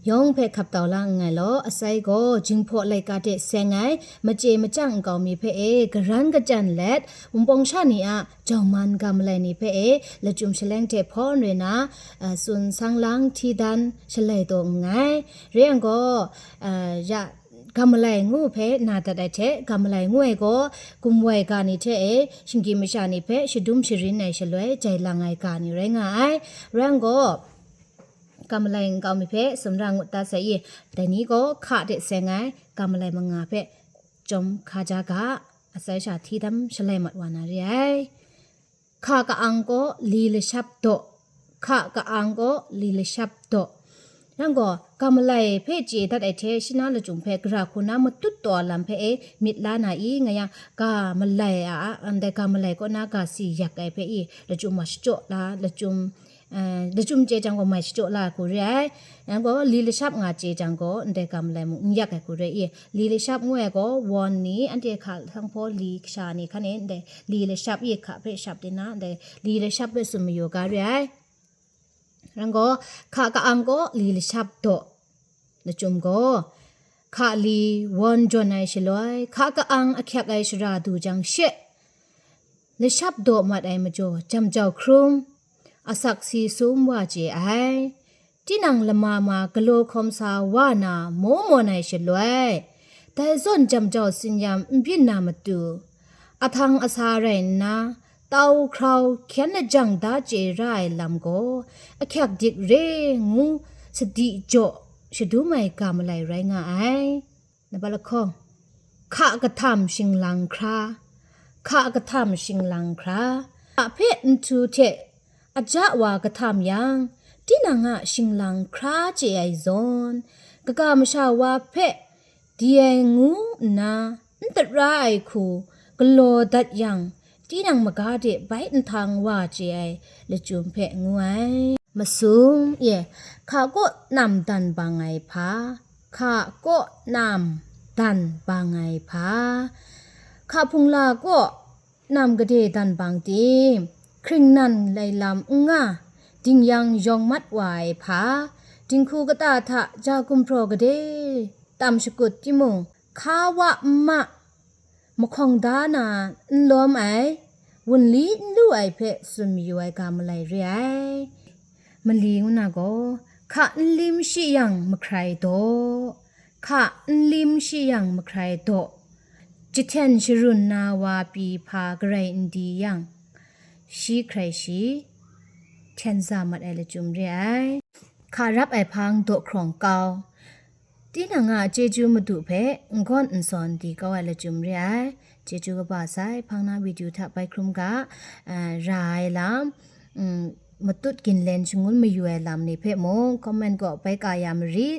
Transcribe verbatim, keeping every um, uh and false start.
Yawng hpe hkap tau la nngai law, asai gaw jinghpaw laika hte seng ai, machye machyang nkau mi hpe e garan kachyan let, wunpawng sha ni a jauman ga malai ni hpe e lachyum shaleng hte hpawn re na, a, tsun sang lang hti dan shalai taw nngai. Re yang gaw, a, ya, ga malai ngu hpe na dat ai hte, ga malai ngu ai gaw, gumwai ga ni hte e shinggyim masha ni hpe shadum sharin ai shaloi jai lang ai ga ni rai nga ai. Re yang gaw, ga malai nkau mi hpe sumra ngut dat sai i, dai ni gaw hka hte seng ai ga malai manga hpe chyawm hkaja ga, asai sha hti dan shalai mat wa na re ai. Hka ka-ang gaw li lashap daw, hka ka-ang gaw li lashap daw. Yang gaw, ga malai hpe chye dat ai hte, shi na lachyum hpe gara hku na matut taw a lam hpe e myit la na i, nga yang, ga malai a, ndai ga malai kaw na ga si yak ai hpe i, lachyum wa shachyaw la, lachyum, eh, lachyum chye jang gaw mai shachyaw la ai hku re ai. Yang gaw, li lashap nga chye jang gaw, ndai ga malai mung n yak ai hku re i, li lashap ngu ai gaw, won ni, anhte hka sanghpaw li kasha ni hkan e, ndai li lashap i hka hpe shap di na, ndai li lashap hpe tsun mayu ga re ai. Yang gaw, hka ka-ang gaw li lashap daw. Lachyum gaw, hka li won jawn ai shaloi, hka ka-ang ahkyak ai shara du jang she, lashap daw mat ai majaw, jam jau hkrum, asak si sum wa chye ai. Tinang lama ma galaw hkawm sa wa na maw mawn ai shaloi, dai zawn jam jau tsin-yam n byin na matu, ahtang asa rai nna, tau hkrau hkyen lajang da chye ra ai lam gaw, ahkyak dik re ngu sadi jaw shadum ai ga malai rai nga ai. Naba lahkawng, hka kahtam shinglang hkra, hka kahtam shinglang hkra, a hpe nhtu hte aja wa kahtam yang, tinang a shinglang hkra chye ai zawn, kaga masha wa hpe di ai ngu nna n tara ai hku galaw dat yang, tinang maga de bai nhtang wa chye ai lachyum hpe ngu ai. Masum e, hka kaw nam dan bang ai hpa, hka kaw nam dan bang ai hpa, hka hpungla kaw nam gade dan bang tim, hkring nan lai lam n nga, ding yang yawng mat wa ai hpa, dinghku kata hta ja gumhpraw gade tam shakut timung, hka wa n ma, mahkawng da na n lawm ai, wunli n lu ai hpe tsun mayu ai ga malai re ai. Mali ngu na gaw, hka n lim shi yang mahkrai daw, hka n lim shi yang mahkrai daw, jahten sharun na wa pyi hpa garai n di yang, shi hkrai shi, hten za mat ai lachyum re ai. Hka rap ai hpang daw hkrawng kau, tinang a chyeju madu hpe n gawn n sawn di kau ai lachyum re ai. Chyeju kaba sai, hpang na video hta bai hkrum ga, eh, ra ai lam, mm, matut ginlen shangun mayu ai lam ni hpe mung, comment gaw bai ka ya marit.